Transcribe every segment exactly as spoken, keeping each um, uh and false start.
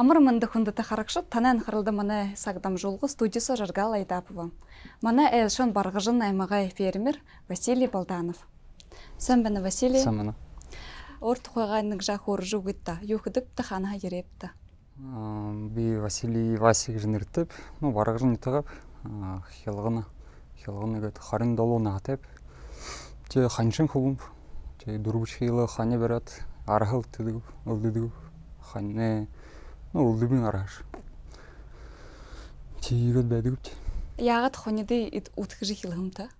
Амар мэндэ, хүндэтэ харагшад, танай анхаралда манай саг дамжуулга, студи соо Жаргал Айдапова. Манай айлшан Баргажан аймагай фермер Василий Балданов. Сайн байна, Василий. Сайн байна. Өөр тухайгаа нэгэ жаа хөөрэжэ үгыт даа. Юу хэдэгбта, хаанаһаа ерээбта? А, би Василий, Вася гэжэ нэрэтэйб. Ну, Баргажан нютагайб. А, Хилгана. Хилгана гээд хорин долоо наһатайб. Тээ ханишан хүбүүмб. Тээ дүрбэдэхиеэ хани бариад, арһа элдэдэгби, элдэдэгби. Хани, ну, элдэбын арһаш. Тиигээд байдагбди. Яагаад ханидые эд-, үдхэжэ эхилһэмта?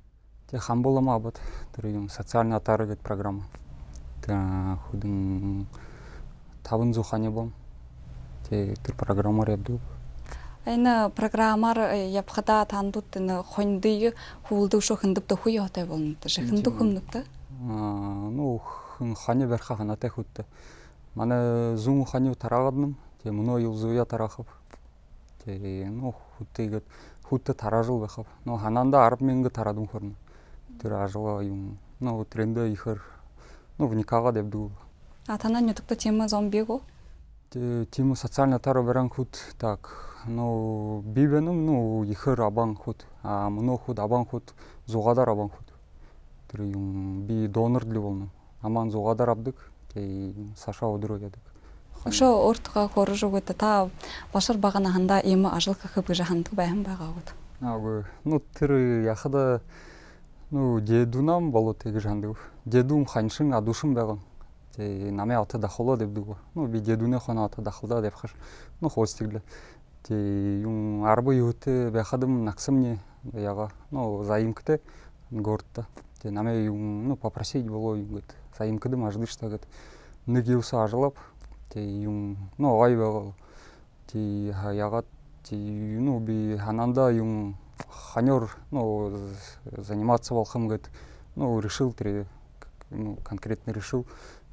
Тээ хамба лама абаад, тэрэ юун, социальна отара гээд программа. Тээ хэдэн, табан зуу хани болоно. Тээ тэрэ программаар ябадаг. Энэ программаар, э, ябахадаа таанадууд энэ ханидые хүбүүндээ үшөө хэндэбта, үхибүүндээ болоно даа. Тиимэ, хэндэ тиимэ. Үгэхэмнэбта? А, ну, хэн-, хани бариха һанаатай хүнүүдтэ. Манай зуун хани тараагааднам. Тээ мүнөө ел зууе тараахаб. Тээ, ну, хүнүүдтэ иигээд, хүнүүдтэ тараажал байхаб. Ну, һанаандаа арбан мянга тараадааб, хүрэнэ. Тэрэ ажалаа юун, ну, тэрэндээ ехээр, ну, вникагаад ябадаг. А танай нютагта тиимэ зон бии гү? Тээ, тиимэ социальна отара бариһан хүнүүд, так, ну, бии байна, ну, ехээр абаһан хүнүүд. А мүнөө хүнүүд, абаһан хүнүүд, зуугаадар абаһан хүнүүд. Тэрэ юун, би донор лэ болоноб. Намһаа зуугаадар абадаг, тээ саашаа үдэрөө ябадаг. Үшөө өөр тухайгаа хөөрэжэ үгыт даа, та баашар бага наһандаа иимэ ажал хэхэб гэжэ һанадаг байһан байгаа гүт? А, үгы. Ну, тэрэ яахадаа, ну, дедунһаа болоод тиигэжэ һанадагби. Дедуум ханишан, адуушан байгаа. Тээ намайе ото дахуулаад ябадаг. Ну, би дедунай хойно ото дахуулаад ябахаш. Ну, хөөрэжэ үгыт даа. Тээ юун, арбан юһэтэй байхадам нагасамни яагаа, ну, заимкатай городто. Тээ намайе юун, ну, попросить болоо, юун гээд, заимкадам ажаллыш даа гээд. Нэгэ юһэ соо ажаллааб. Тээ юун, ну, гоё байгаал. Тээ ха-, яагаад, тээ, ну, би һанаандаа юун, ханиёор, ну, з-, заниматься болохом гээд, ну, решил тэрэ, ну, конкретно решил.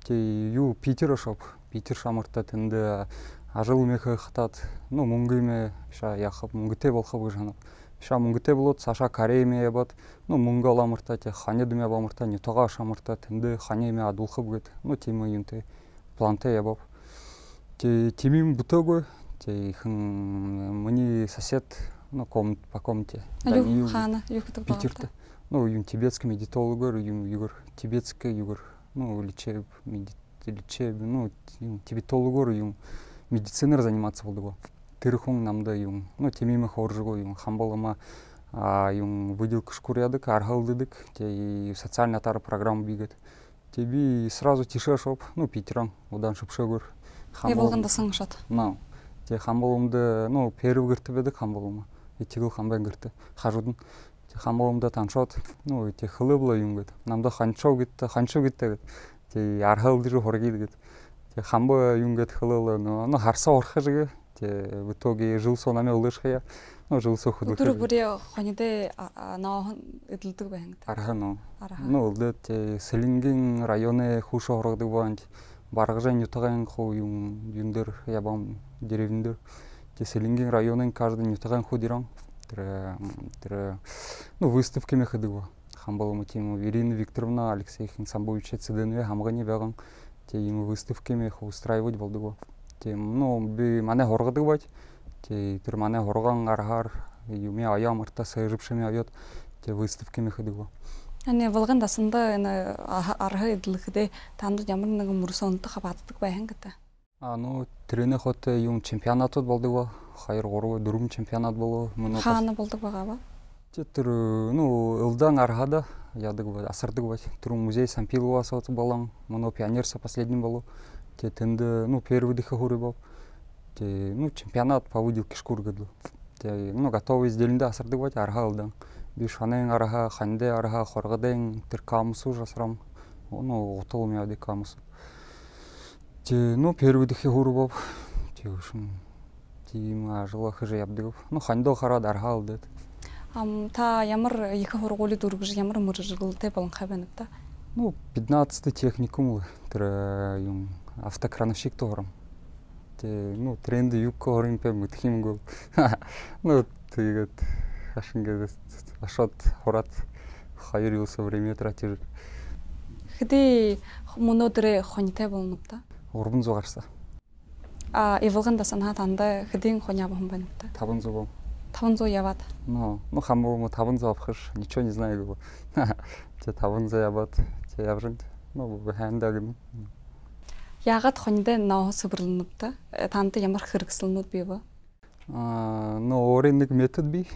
Тээ юу, Питер ошооб. Питер шамарта тэндэ ажал юумэ хатаад, ну, мүнгэ юумэ, бишаа яахаб, мүнгэтэй болохоб гэжэ һанаад. Бишаа мүнгэтэй болоод, саашаа Кореямни ябаад, ну, мүнгэ олоомарта, тээ хани юумэ абаамарта, нютагаа ошоомарта, тэндэ хани юумэ адуулхаб гээд, ну, тиимэ юунтэй, плантай ябааб. Тээ тиимэ юумэ бүтөөгүй, тээ хэн, минии сосед, ну, комнат, по комнате. А юу, Даниил хаана, юу хэдэг байгаа Питерта? Ну, юун, тибетский медитологоор, юун, юугээр, тибетский юугээр, ну, лечеб-, меди-, лечеб-, ну, юун, тибетологоор, юун, медицинаар заниматься болодог. Тэрэ хүн намда юун, ну, тиимэ юумэ хөөрэжэ үгөө, юун, хамба лама, а, юун, выделка шкур яадаг, арһа элдэдэг, тээ социальна отара программа бии гээд. Тээ би сразу тиишээ ошооб, ну, Питерһээ, удаан шэбшээгээр. Хамба лама. Ивалгын дасан ошоод. Ну, тээ хамба ламада, ну, первый гэртэ байдаг хамба лама. Этигэл хамбын гэртэ. Хажуудань. Тээ хамба ламада танишаад, ну, тээ хэлээб лэ юун гээд. Намда ханишаа үгыт даа, ханишаа үгыт даа гээд. Тээ арһа элдэжэ һургыт гээд. Тээ хамба юун гээд хэлээ лэ, ну, ну, харасаа урхажа гээ. Тээ в итоге жэл соо намайе үлөөшэхэ яа. Ну, жэл соо хүдэлхэ. Үдэр бүри ханидые, а, а, нооһон эдлэдэг байһан гүт? Арһа, ну. Арһа. Ну, элдээд, тээ Сэлэнгын районой хуу шуу һургадаг байнаб. Баргажанай нютагай хуу юун, юун дээрэ ябааб, деревня дээрэ. Тээ Сэлэнгын районой каждый нютагай хуу ерэбэ. Тэрэ, тэрэ, ну, выставка юумэ хэдэг ба. Хамба лама тиимэ, Ирина Викторовна, Алексей Хинсамбуевич Цыденовай һамганиинь байгаа. Тээ иимэ выставка юумэ хуу устраивать болодог ба. Тээ, ну, би, манай һургадаг байнаб. Тээ тэрэ манай һургаһан арһаар юумэ оёомарта, сээжэбшэмэ оёод, тээ выставка юумэ хэдэг ба. Ани, Ивалгын дасанда энэ аһа-, арһа эдлэхэдээ таанадууд ямар нэгэн мүрысөөнүүдые хабаададаг байһан гүт даа? А, ну, тэрэнэй хойто юун, чемпионатууд болодог ба. Хоёр, гурба, дүрбэн чемпионат болоо. Мүнөө хаана болодог байгаа бэ? Тээ тэрэ, ну, элдэһэн арһада яадаг ба, асардаг ба. Түрүүн музей Сампилова соо болоһон, мүнөө Пионер соо последний болоо. Тээ тэндэ, ну, первый гэхэ һуури абааб. Тээ, ну, чемпионат по выделке шкур гэдэг лэ. Тээ, ну, готовые изделиенүүдые асардаг ба, арһа элдэһэн. Би шанын арһа, ханидай арһа, хоргодой, тэрэ камус уже асарааб. Ну, гутал юумэ яадаг камус. Тээ, ну, первый гэхэ һуури абааб. Тээ, в общем, тиимэ ажал хэжэ ябадаг. Ну, ханидаа хараад, арһа элдээд. Ам, та ямар ехэ һургуули дүүргэжэ, ямар мэргэжэлтэй болонхой байнабта? Ну, пятнадцатый техникум лэ, тэрэ, юун, автокрановщик һурааб. Тээ, ну, тэрэндэ юун һурахам бэ, мэдэхэ юм гү. Ну, тиигээд, ашан гээд, ошоод һураад, хоёр жэл соо время тратижа. Хэды Мүнөө тэрэ хонитой болонобта? Гурбан зуу гарса. А, Ивалгын дасанһаа танда хэдэн хони абаһан байнабта? Табан зуу болоно. Табан зуу ябаад? Ну, ну, хамаг юм, табан зуу абахаш, ничего не знаю, говорю. Тэ табан зуу ябаад, тэ ябажа байна. Ну, бэхэнда гэнэ. Яагаад хонидоо нооһо сэбэрлэнэбта? Э, танда ямар хэрэгсэлнүүд бии бэ? А, ну, өөрын нэгэ метод бии.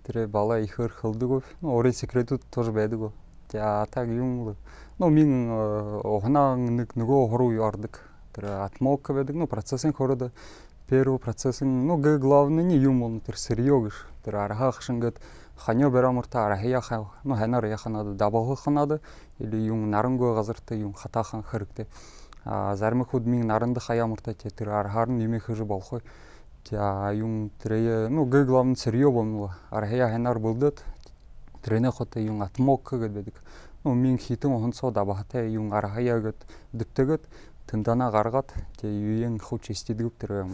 Тэрэ баһа ехээр хэлэдэггүй. Ну, өөрын секретүүд тоже байдаггүй. Тэ, а так юм лэ. Ну, мин, э, уһанай нэгэ, нүгөө уһа руу ордог. Тэрэ отмокка байдаг. Ну, процессын хоорондоо. Первый процессын, ну, гэ-, главный юм болоно, тэрэ сырьё гэжэ. Тэрэ арһа ахашан гээд, хониёо баряа мартаа, арһаяа ха-, ну, һайнаар яаха надо, дабалха надо, или юм нарангүй газарта юм хатааха хэрэгтэй. А, зарим хүнүүд мин наранда хаяа мартаа, тэ, тэрэ арһаарнь юумэ хэжэ болохогүй. Тэ, а, юм тэрэ, ну, гэ-, главный сырьё болоно лэ. Арһаяа һайнаар бэлдээд, тэрэнэй хойто юм отмокка гээд байдаг. Ну, мин хитэн уһан соо дабаһатай юм арһаяа гээд, дэбтэгээд, тэндэнь гаргаад, тэ, юуень хуу чистидэг, тэрэ,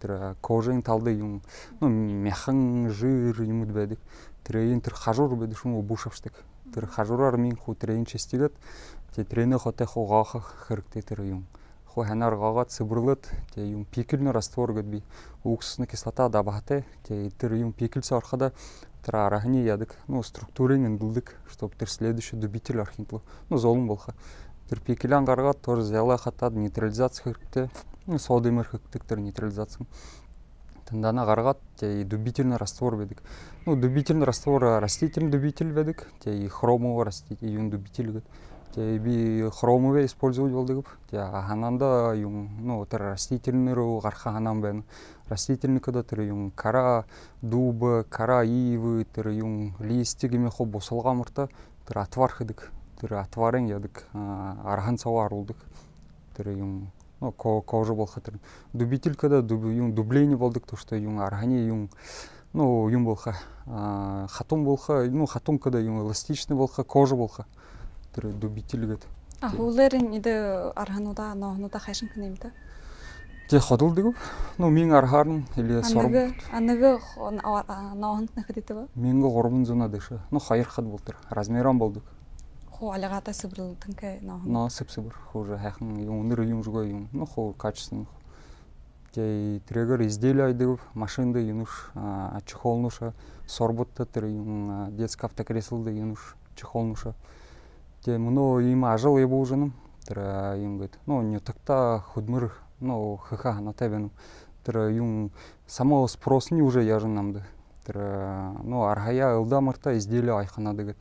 тэрэ кожын талада юм, ну, мяхан, жир юмүүд байдаг. Тэрээн тэрэ хажуур байдаг шуу, үбшэ абашадаг. Тэрэ хажуураар мин хуу тэрээн чистигээд, тэ, тэрэнэй хойто хуу гооха хэрэгтэй тэрэ юм. Хуу һайнаар гоогоод, сэбэрлээд, тэ, юм пикельный раствор гээд бии. Уксусная кислота дабаһатай, тэ, тэрэ юм пикель соо ороходо, тэрэ арһаниинь яадаг, ну, структурынь эндэлдэг, чтобы тэрэ следующий дубитель орохын тула. Ну, зөөлэн болохо. Тэрэ пикеляан гаргаад, тоже зялаа хатаад, нейтрализация хэрэгтэй. Ну, сода мэр хэрэгтэй тэрэ нейтрализация. Тэндэнь гаргаад, тэ, и дубительный раствор байдаг. Ну, дубительный раствор, а, растительный дубитель байдаг, тэ, и хромовый расти-, юм дубитель гээд. Тэ, би хромовый использовать болодог. Тэ, а һанаанда юм, ну, тэрэ растительный руу гараха һанаан байна. Растительный гэхэдэ тэрэ юм кора дуба, кора ивы, тэрэ юм листик юумэ хуу бусалгаа мартаа, тэрэ отвар хэдэг. Тэрэ отварынь яадаг, а, арһан соогоо оруулдаг. Тэрэ юм, ну, ко-, кожа болохо тэрэ. Дубитель гэхэдэ дуб-, юм дубление болодог, то, что юм арһаниинь юм, ну, юм болохо, а, хатан болохо, ну, хатан гэхэдэ юм эластичный болохо, кожа болохо. Тэрэ дубитель гээд. А, тэ, һүүлээрнь эдэ арһануудаа, нооһонуудаа хайшан хэнэ юм та? Тэ, ходолдог. Ну, мин арһаарнь или сором. А нэгэ, а нэгэ хо-, а, а, нооһонтнай хэдытэй бэ? Минии гурбан зуунай дээшэ. Ну, хоёр хад болотор. Размером болодог. Хуу альгаатай сэбэрлэнхэй нооһон. Но, сэб-сэбэр. Хуу уже һайхан юм, үнэр юм, зүгөө юм. Ну, хуу качественный. Тэ, тэрэгээр изделие оёдог, машинада юунүүдые, а, чехолнуудые, сорбуудта тэрэ юм, а, детскэ автокреслода юунүүдые, чехолнуудые. Тэ, мүнөө иимэ ажал ябуулжа байнам. Тэрэ, а, юм гээд. Ну, нютагта хүдэлмэри, ну, хэхэ һанаатай байнам. Тэрэ юм, само спросынь уже яажа намда. Тэрэ, ну, арһаяа элдээ мартаа изделие оёхо надо гээд.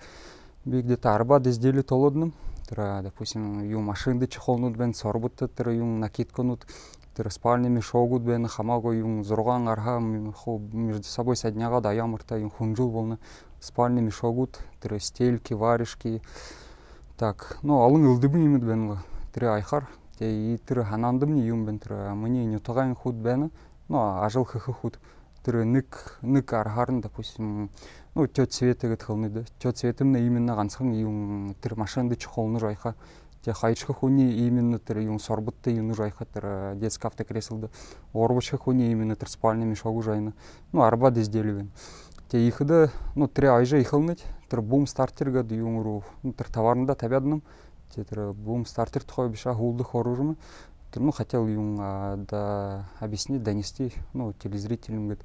Би где-то арбаад изделие тоолооднам. Тэрэ, допустим, юм машинада чехолнууд байна, сорбуудта тэрэ юм накидканууд, тэрэ спальный мешогууд байна, хамаагүй юм зургаан арһа м-, хуу между собой соединяагаад оёо мартаа юм хүнжэл болоно. Спальный мешогууд, тэрэ стельки, варежки. Так, ну, олон элдэбын юумэд байна лэ. Тэрэ оёхоор, тэ, и тэрэ һанаандамни юм байна, тэрэ минии нютагайнь хүнүүд байна. Ну, ажал хэхэ хүнүүд. Тэрэ нэгэ, нэгэ арһаарнь, допустим, ну, тёть Света гээд хэлэнэ даа. Тёть Светамнай именно гансахан юм тэрэ машинада чехолнууд оёхо. Тэ, хоёрдохи хүниинь именно тэрэ юм сорбуудта юунүүдые оёхо, тэрэ детскэ автокреслода. Гурбадахи хүниинь именно тэрэ спальный мешогуудые оёно. Ну, арбаад изделие байна. Тэ, иихэдэ, ну, тэрэ оёжо эхилнэбди, тэрэ бум стартер гээд юм руу, ну, тэрэ товарнуудаа табяаднам. Тэ, тэрэ бум стартер тухай бэшэ, а, һүүлдэ хөөрэнэб. Тэрэ, ну, хотел юм, а, да, объяснить, донести, ну, телезрителям гээд.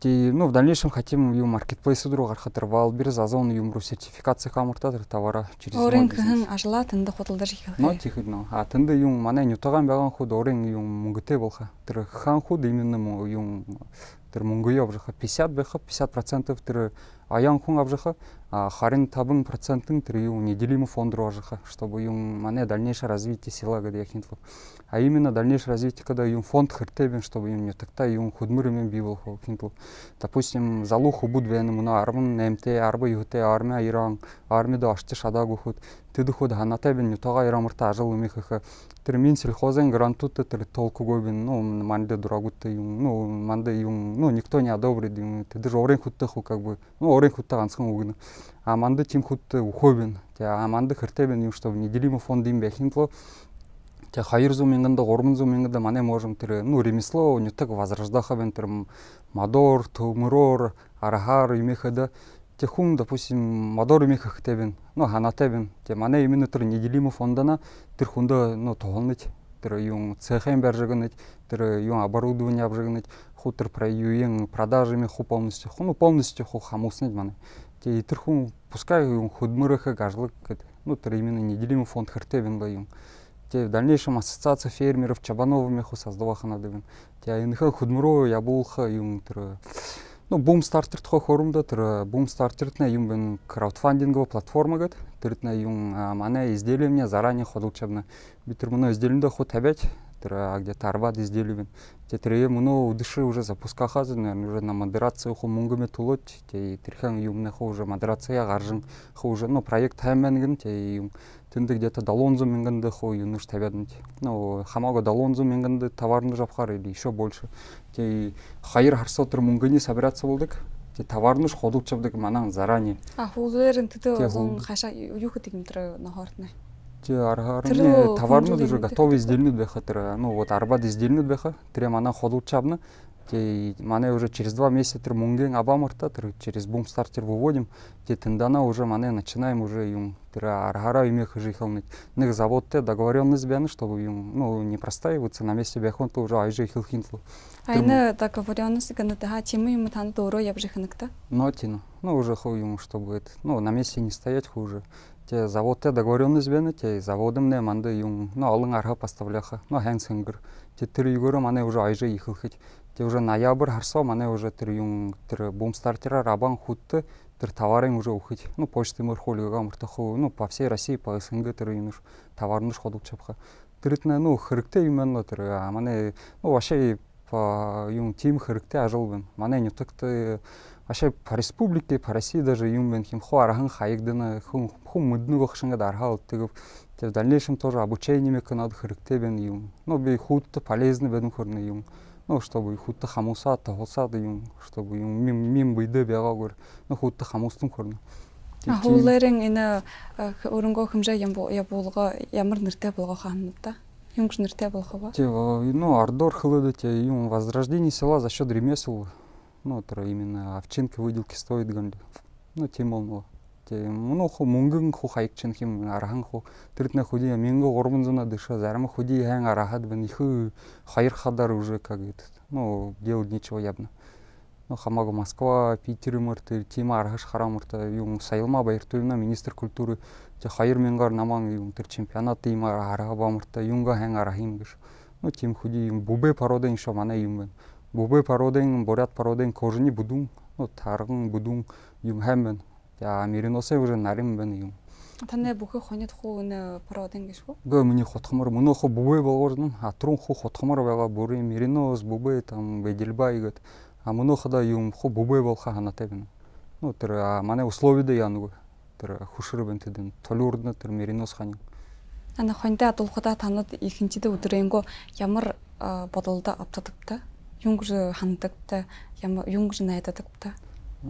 Тэ, ну, в дальнейшем хотим юм маркетплейсүүд руу гараха, тэрэ Wildberries, Озон юм руу сертификация хаа мартаа, тэрэ товараа через... Өөрын хэһэн ажалаа тэндэ худалдажа эхилхэ. Ну, тиихэдэ, ну. А тэндэ юм манай нютагайнь байгаа хүнүүд өөрын юм мүнгэтэй болохо. Тэрэ хэһэн хүнүүд именно м-, юм тэрэ мүнгөө абажа байха, пятьдесят байха, пятьдесят процентов тэрэ оёон хүн абажа байха, а, хорин табан процентынь тэрэ юм неделимый фонд руу абажа байха, чтобы юм манай дальнейшее развитие села гээд яахын тула. А именно дальнейшее развитие, когда юм фонд хэрэгтэй байна, чтобы юм нютагта юм хүдэлмэри юумэн бии болохын тула. Допустим, залуу хүбүүд байна, мүнөө арбан наймтай, арбан юһэтэй, армида ерэн, армида ошожо шадаагүй хүнүүд. Тэдэ хүнүүд һанаатай байна, нютагаа ерээ мартаа ажал юумэ хэхэ. Тэрэ Минсельхозын грантуудта тэрэ толкуйгүй байна. Ну, манда дурагуудта юм, ну, манда юм, ну, никто не одобрит юм. Тэдэ же өөрын хүндэ хуу, как бы, ну, өөрын хүндэ гансахан үгэнэ. А манда тиимэ хүндэ үгөө байна. Тэ, а манда хэрэгтэй байна юм, чтобы неделимый фонд юм байхын тула. Тэ, хоёр зуун мянганда, гурбан зуун мянганда манай можем тэрэ, ну, ремесло нютаг возрождать хэхэ байна, тэрэ м-, модоор, түмэрөөр, арһаар юумэ хэхэдэ. Тэ хүн, допустим, мотор юумэ хэхэ хэрэгтэй байна, ну, һанаатай байна. Тэ манай именно тэрэ неделимый фондһоо тэрэ хүндэ, ну, туһалнабди. Тэрэ юун, цех барижа үгэнэбди, тэрэ юун, оборудование абажа үгэнэбди, хуу тэрэ про-, юун, продажа юумэ хуу полностью, хуу, ну, полностью хуу хамһалнабди манай. Тэ тэрэ хүн пускай юун, хүдэлмэри хэхэ, ажаллаха гээд, ну, тэрэ именно неделимый фонд хэрэгтэй байна лэ юун. Тэ в дальнейшем ассоциация фермеров, чабанов юумэ хуу создаваха надо байна. Тэ энэхэн хүдэлмэри ябуулха юун, тэрэ, ну, Бумстартер тухай хөөрөөбди, тэрэ Бумстартертнай юун байна, краудфандинговая платформа гээд. Тэрэтнай юун, а, манай изделиемнай заранее худалдажа абана. Би тэрэ мүнөө изделиемнай хуу табяад, тэрэ, а, где-то арбаад изделие байна. Тэ тэрэ мүнөө үдэшэ уже запускаха, наверное, уже на модераци хуу мүнгэмнай түлөөд, тэ тэрэхэн юумэнэй хуу уже модераци гаража, хуу уже, ну, проект һайн байна гэнэ, тэ юун, тэндэ где-то долоон зуун мянганда хуу юунэйшье табяад байна. Ну, хамаагүй долоон зуун мянганда товарнуудые абахаар или ещё больше. Тэ хоёр һара соо тэрэ мүнгэниинь собираться болодог. Тэ товарнуудые худалдажа абадаг манаа заранее. А хуулиин тэдэ... Тэ зуун хуу- хайшаа юу хэдэг юм тэрэ нохоортнай? Тэ арһаараа тэрэ товарнууд уже, готовый изделинүүд байха тэрэ, ну, вот арбаад изделинүүд байха. Тэрэ манаа худалдажа абана. Тэ манай уже через два месяца тэрэ мүнгэн абаа мартаа, тэрэ через Бумстартер выводим. Тэ тэндэнь уже манай начинаем уже юун, тэрэ арһаараа юумэ хэжэ эхилнэ. Нэгэ заводтой договорённость байна, чтобы юун, ну, не простая, вот на месте байхын тула, уже ажал эхилхын тула. А тэрэ энэ договорённость гэнэ даа, тиимэ юумэ танай өөрөө ябажа эхилнэ гүт? Ну, тиимэ. Ну, уже хуу юун, чтобы это, ну, на месте не стоять, хуу уже. Тэ заводтой договорённость байна, тэ заводмнай манда юун, ну, олон арһа поставляха, ну, һайн сэнгээр. Тэ тэрэ юугээрээ манай уже ажал эхилхэ. Тэ уже ноябрь һара соо манай уже тэрэ юун, тэрэ Бумстртерээр абаһан хүндэ тэрэ товарынь уже үгэхэ. Ну, почтой мэрхүүлгээ мартаа хуу, ну, по всей России, по СНГ тэрэ юунэйшье товарнуудые худалдажа абаха. Тэрэтнай, ну, хэрэгтэй юумэн лэ тэрэ, а, манай, ну, вообще по юун, тиимэ хэрэгтэй ажал байна. Манай нютагта вообще по республике, по России даже юун байна һэм, хуу арһан хаягдана, хүн, хүн мэдэнэ гү, хайшан гээд арһа алдадагби. Тэ в дальнейшем тоже обучение юумэ хэнэдэ хэрэгтэй байна юун. Ну, би хүндэ полезно байна гэжэ харана юун. Ну, чтобы хүндэ хамһалсаад, туһалсаад юун, чтобы юун, мин, мин бэедээ байгаагүйгөөр, ну, хүндэ хамһалсаха гэжэ харана. А хуулиин энэ, э, х-, өөрынгөө хэмжээ ябу-, ябуулга ямар нэрэтэй болгохо һананат даа? Юун гэжэ нэрэтэй болохо бэ? Тэ, э, ну, ородоор хэлэхэдэ, тэ юун, возрождение села за счёт ремесел. Ну, тэрэ именно овчинки, выделки строят гэхэ юм лэ. Ну, тиимэ болоно. Тэ мүнөө хуу мүнгэн хуу хаягдажа байна һэм, арһан хуу. Тэрэтнай хэды, мянга гурбан зуунай дээшэ, зарим хэды һайн арһаад байна, ехэ хоёр хадаар уже как это, ну, делать нечего ябана. Ну, хамаагүй Москва, Питер мартаа, тиимэ арһашье хараа мартаа, юун, Соёлма Баяртуевна, министр культуры, тэ хоёр мянгаар намһаа юун, тэрэ чемпионат, тиимэ арһа абаа мартаа, юугээ һайн арһа юм гэжэ. Ну, тиимэ хэды юун, бүбэй породын ещё манай юун байна. Бүбэй породын, буряад породын кожаный бүдүүн, ну, тарган бүдүүн юун һайн байна. Тэ, а мериносой уже нарин байна юун. Танай бүхы хонид хуу энэ породын гээшэ гү? Үгы, минии худхамар, мүнөө хуу бүбэй болгожо байна, а түрүүн хуу худхамар байгаа, бүри меринос, бүбэй, там, эдельвейс гээд. А мүнөө хадаа юун, хуу бүбэй болохо һанаатай байна. Ну, тэрэ, а, манай условида яанагүй. Тэрэ хүшэр байна тэдэнь, тулюурда тэрэ меринос хани. Ана хониндоо адуулхадаа танай ехэнхидээ үдэрөөнгөө ямар, а, бодолдо абтадаг даа? Юун гэжэ һанадаг даа? Ямар, юун гэжэ найдадаг даа? А,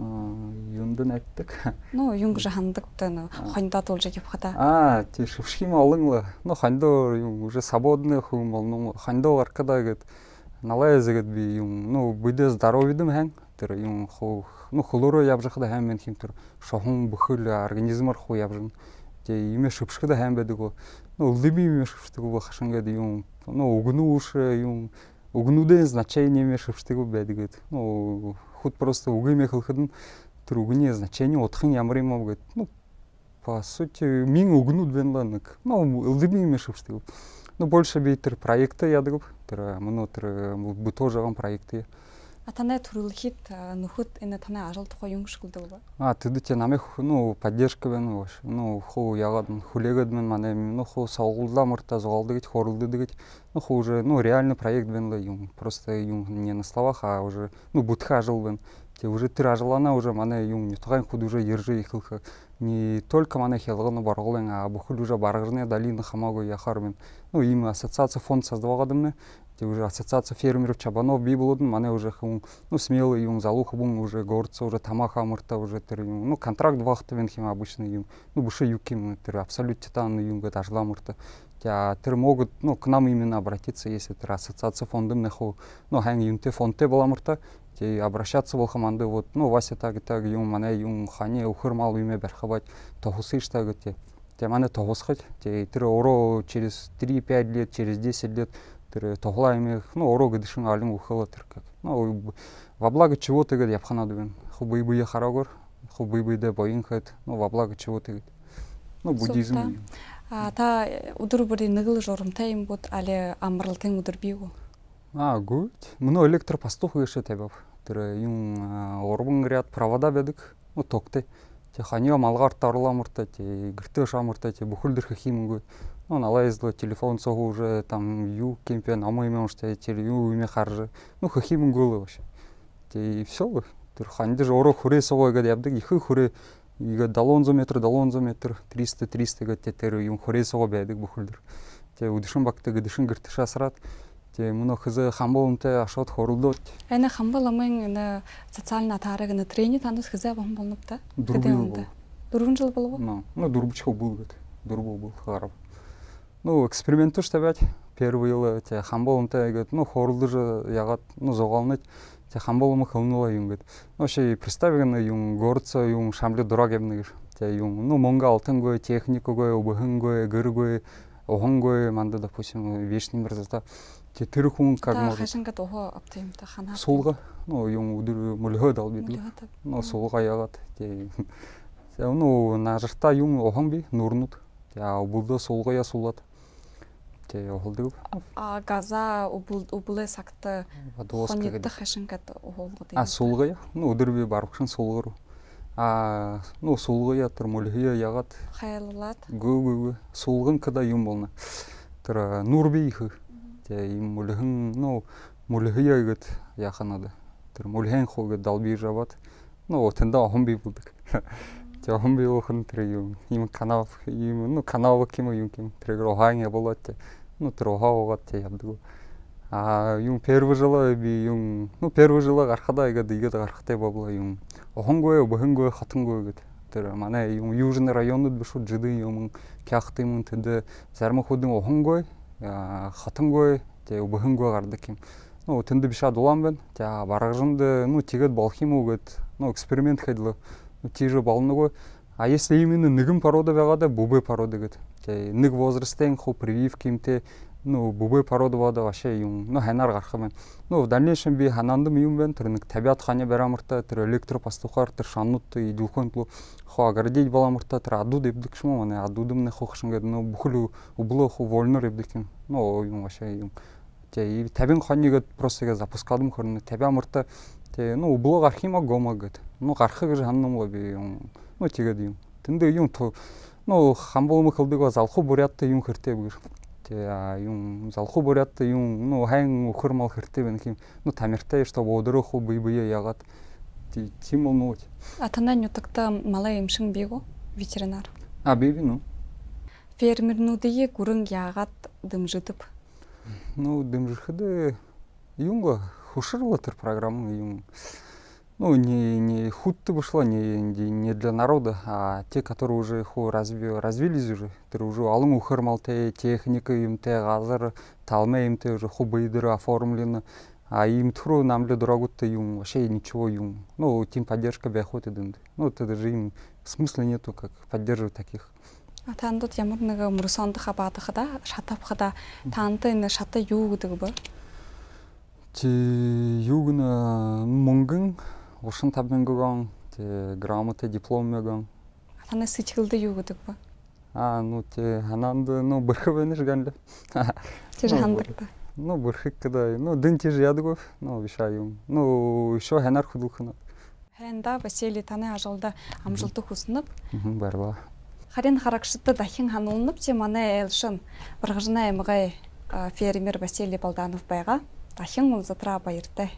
юундэ найдадаг? Ну, юун гэжэ һанадаг даа, ну, а, хониндоо адуулжа ябахадаа. А, тэ шэбшэхэ юумэ олон лэ. Ну, хониндоо юун, уже свободный хүн болоно, хониндоо гарахадаа гээд, налаа зэ гээд би юун, ну, бэедээ здоровьедэмни һайн. Тэрэ юун хуу, ну, хүлөөрөө ябажа байхада һайн байна һэм, тэрэ шуһан, бүхэл организмээр хуу ябажа байна. Тэ юумэ шэбшэхэдэ һайн байдаг гү. Ну, элдэбын юумэ шэбшэдэг гү, хайшан гээд юун, ну, үгэнүүдые, юун, үгэнүүдэй значени юумэ шэбшэдэг гү байдаг гээд. Ну, хүн просто үгэ юумэ хэлэхэдэнь, тэрэ үгэниинь значени, удхань ямар юм бэ гээд. Ну, по сути, мин үгэнүүд байна лэ нэгэ. Ну, элдэбын юумэ шэбшэдэг. Ну, больше би тэрэ проект яадаг, тэрэ, мүнөө тэрэ, бүтээжэ байгаа проект. А танай түрэлхид, а, нүхэд энэ танай ажал тухай юун гэжэ хэлэдэг бэ? А, тэдэ тэ намайе ху-, ну, поддержка байна вообще. Ну, хуу яагаад, хүлеэгээд байна манай, ну, хуу суглуулаа мартаа, зугаалдагбди, хөөрэлдэдэгбди. Ну, хуу уже, ну, реальный проект байна лэ юун. Просто юун, не на словах, а уже, ну, бүтэхэ ажал байна. Тэ уже тэрэ ажалаа уже манай юун, нютагай хүн уже ерэжэ эхилхэ. Не только манай Хилгана, Борголой, а бүхэл уже Баргажанай долина хамаагүй яахаар байна. Ну, иимэ ассоциация, фонд создаваагүйдэмнай. Тэ уже ассоциация фермеров чабанов бии болоод, манай уже хүн, ну, смелый юун, залуу хүбүүн уже городсоо уже тамаха мартаа уже тэрэ юун, ну, контракт вахта байна һэм, обычный юун. Ну, бэшэ юуким, тэрэ абсолют титан юун гээд ажаллаа мартаа. Тэ, а, тэрэ могут, ну, к нам именно обратиться, если тэрэ ассоциация фондомнай хуу, ну, һайн юунтэй, фондтой болоо мартаа. Тэ обращаться болохо манда, вот, ну, Вася, так и так, юун, манай юун, хани үхэр мал юумэ бариха байнат, туһалсыш даа гээд, тэ. Тэ манай туһалсахабди, тэ, тэрэ уруу через три-пять лет, через десять лет тэрэ туһалаа юумэ, ну, уруу гэдэшын алин үхэлөө тэрэ, как. Ну, во благо чего-то гээд ябаха надо байна. Хуу бэе бэеэ хараагүйгөөр, хуу бэе бэедээ буян хээд, ну, во благо чего-то гээд. Ну, буддизм. Зүб даа. А та, э, үдэр бүри нэгэл журамтай юм гүт, али амаралтын үдэр бии гү? А, үгы. Мүнөө электропастух гээшэ табяаб. Тэрэ юун, а, гурбан ряд провода байдаг. Ну, тогтой. Тэ хани малгай арта оруулаа һэм даа, тэ гэртээ ошоо һэм даа, тэ бүхэли үдэр хэхэ юм гү. Ну, налаа эзэлээ, телефон соо уже там юу, кемпе, ном юумэ уншаад, тэ юу юумэ хаража. Ну, хэхэ юм гү лэ вообще. Тэ и всё лэ. Тэрэ ханижа уруу хүрээ соогоо иигээд ябадаг, ехэ хүрээ, иигээд долоон зуун метр, долоон зуун метр, триста, триста гээд, тэ тэрэ юун хүрээ соогоо байдаг бүхэли үдэр. Тэ үдэшын багта гэдэшын гэртэшээ асараад, тэ мүнөө хэзээ Хамба ламатай ошоод хөөрэлдөөд. Энэ Хамба ламын энэ социальна атаарай энэ тренинг таанад хэзээ абаһан болоноб даа? Дүрбэн жэл болоо. Дүрбэн жэл болоо гү? Ну, ну, дүрбэдэхи үбэл гээд. Дүрбэн үбэл гарааб. Ну, эксперимент тиишээ табяад, первый жэлээ, тэ, Хамба ламатай иигээд, ну, хөөрэлдэжэ яагаад, ну, зугаалнаад, тэ, Хамба лама хэлэнэ лэ юун гээд. Ну, вообще, представь, гэнэ юун, город соо юун, шамбали дураа ябана гэжэ. Тэ, юун, ну, мүнгэ алтангүй, техникагүй, үбһэнгүй, гэргүй, уһангүй, манда, допустим, вечная мерзлота. Тэ, тэрэ хүн как может? Хайшан гээд уһа абадаг юм даа, ханаад? Суулга, ну, юун, үдэр мүльһөө далбидаг. Мүльһөө далбидаг. Ну, суулга яагаад, тэ. Тэ, ну, нажарта юун, уһан бии, нуурнууд. Тэ, а үбэлдөө суулгаяа суулгаад. Тэ, уһалдаг. А газаа үбэл-, үбэлэй сагта хонидто хайшан гээд уһалгадаг юм даа? А, суулгаяа. Ну, үдэр бүри барбагшан суулга руу. А, ну, суулгаяа тэрэ мүльһөө яагаад. Хайлуулаад. Үгы, үгы, үгы. Суулгын хадаа юун болоно. Тэрэ, а, нуур бии ехэ. Тэ, иимэ мүльһэн, ну, мүльһөө иигээд яаха надо. Тэрэ мүльһэн хуу иигээд далбижа абаад. Ну, вот тэндэ уһан бии болодог. Тэ уһан бии болохонь тэрэ юун, иимэ канал, иимэ, ну, канал гү, юун гү, тэрээгээр уһан ябуулаад, тэ. Ну, тэрэ уһаа уугаад, тэ, ябадаг. А юун, первый жэлээ би юун, ну, первый жэлээ гарахадаа иигээд, иигээд гарахатай болоо юун. Уһангүй, үбһэнгүй, хотонгүй гээд. Тэрэ манай юун, южный районууд бэшэ гү, Жэдын юумэн, Хяагтын юумэн, тэндэ зарим хүнүүд уһангүй, а, хотонгүй, тэ, үбһэнгүй гарадаг юм. Ну, тэндэ бишыхан дулаан байна. Тэ, Баргажанда, ну, тиигээд болохо юм гү гээд, ну, эксперимент хээд лэ. Ну, тиижэ болоно гү. А если именно нэгэн порода байгаад, бүбэ порода гээд. Тэ, нэгэ возрастын хуу прививка юумэтэй, ну, бүбэ порода байгаад, вообще юун, ну, һайнаар гараха юм байна. Ну, в дальнейшем би һанаандам юун байна, тэрэ нэгэ табяад хани баряа һэм даа, тэрэ электропастухаар, тэрэ шанануудта эдилхын түлөө хуу оградить болоо һэм даа, тэрэ адууд ябадаг юм гү, манай адуудымнай хуу хайшан гээд, ну, бүхэли үбэлөө хуу вольноор ябадаг юм. Ну, юун, вообще юун. Тэ, и табин хани гээд просто иигээд запускаадам, хөрнө табяа һэм даа. Тэ, ну, үбэлөө гараха юм гү, гү гээд. Ну, гараха гэжэ һананам лэ би, юун. Ну, тиигээд юун. Тэндэ юун ту-, ну, Хамба лама хэлэдэг ба, залхуу буряадта юун хэрэгтэй бэ гэжэ. Тэ, а, юун, залхуу буряадта юун, ну, һайн үхэр мал хэрэгтэй байна гэхэ юм. Ну, тамиртай, чтобы үдэрөө хуу бэе бэеэ яагаад. Тэ, тиимэ болоно гү. А танай нютагта малай эмшэн бии гү, ветеринар? А, бии, бии, ну. Фермернүүдые гүрэн яагаад дэмжэдэг? Ну, дэмжэхэдэ, юун гү, хүшэр лэ тэрэ программа, юун. Ну, не, не худо бэшэ лэ, не, не, не для народа, а те, которые уже хуу разви-, развились уже, тэрэ уже олон үхэр малтай, техника юумэтэй, газар, талмай юумэтэй уже хуу бэе дээрээ оформлено. А иимэ түрүү намли дураагуудта юун, вообще ничего юун. Ну, тиимэ поддержка байхагүй тэдэндэ. Ну, тэдэ же иимэ смысла нету, как поддерживать таких. А таанадууд ямар нэгэ мүрысөөндэ хабаадахадаа, шата абахадаа, таанадта энэ шата юу гэдэг бэ? Тэ, юу гэнэ, мүнгэн, гушан табан мянга гү, тэ, грамота, диплом мянга гү. А танай сэдьхэлдэ юу гэдэг бэ? А, ну, тэ, һанаанда, ну, бэрхэ байна ш гэнэ лэ. Тиижэ һанадаг даа. Ну, бэрхэ гэдэг, ну, дэн тиижэ яадаг гү, ну, бишыхан юун. Ну, ещё һайнаар хүдэлхэнэ. Һайн даа, Василий, танай ажалда амжалта хүсэнэб. Мгм, баярлаа. Харин харагшадта дахин һануулнаб, тэ, манай айлшан Баргажанай аймагай, а, фермер Василий Балданов байгаа. Дахин уулзатараа баяртай.